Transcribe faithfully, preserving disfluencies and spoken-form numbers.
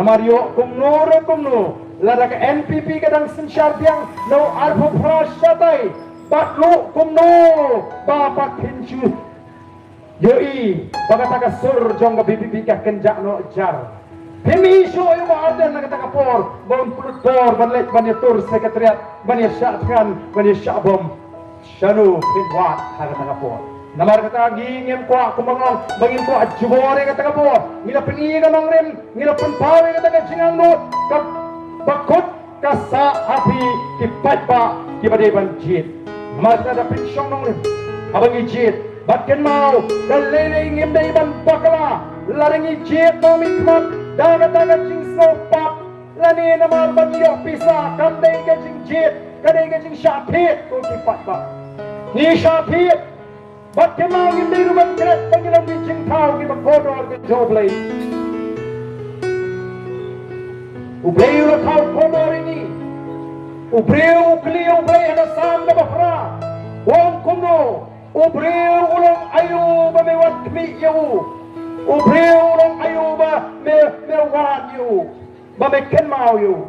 Namar ïoh kumno re kumno, lada ka N P P ka dang synshar biang na u arphew phra shatai, bad lut kumno ba pat phin shu ïohi ba kata ka sur jong ka V P P ka kynjah noh jar. Phim ïohi shuh ïa u Bah Ardent na kata ka por ba un pynlut bor ban leit ban ïatur Secretariat ban ïashah thngan ban ïashah bom. Shano phin wad ha kata ka por? Namar kata ngi ngim kwah, kumba nga ong, ba ngim kwah jubor ïa kata ka por. Ngi la pyni ïa ka nongrim, ngi la pynpaw ïa kata ka jingangnud, ka bakut ka sah ha phi ki paidbah kiba dei ban jied. Namar kata da pynshong nongrim haba ngi jied. Bad kynmaw, da lei lei ngim dei ban bakla lada ngi jied nongmihkhmat da kata ka jingsngewpap lane namar ban ïoh pisa. Kam dei ka jingjied, ka dei ka jingshah thied ko ki paidbah. Ngi shah thied. Bad kynmaw, ngim dei ruh ban klet ba ngi long ki jingthaw kiba kordor ka jong U Blei. U Blei u la thaw kordor ïa ngi. U briew u kylli ïa U Blei ha ka Salm kaba phra, u ong kumno: U briew u long aïu ba me wan khmih ïa u? U briew u long aïu ba me, me wan ïa u, ba me kynmaw ïa u?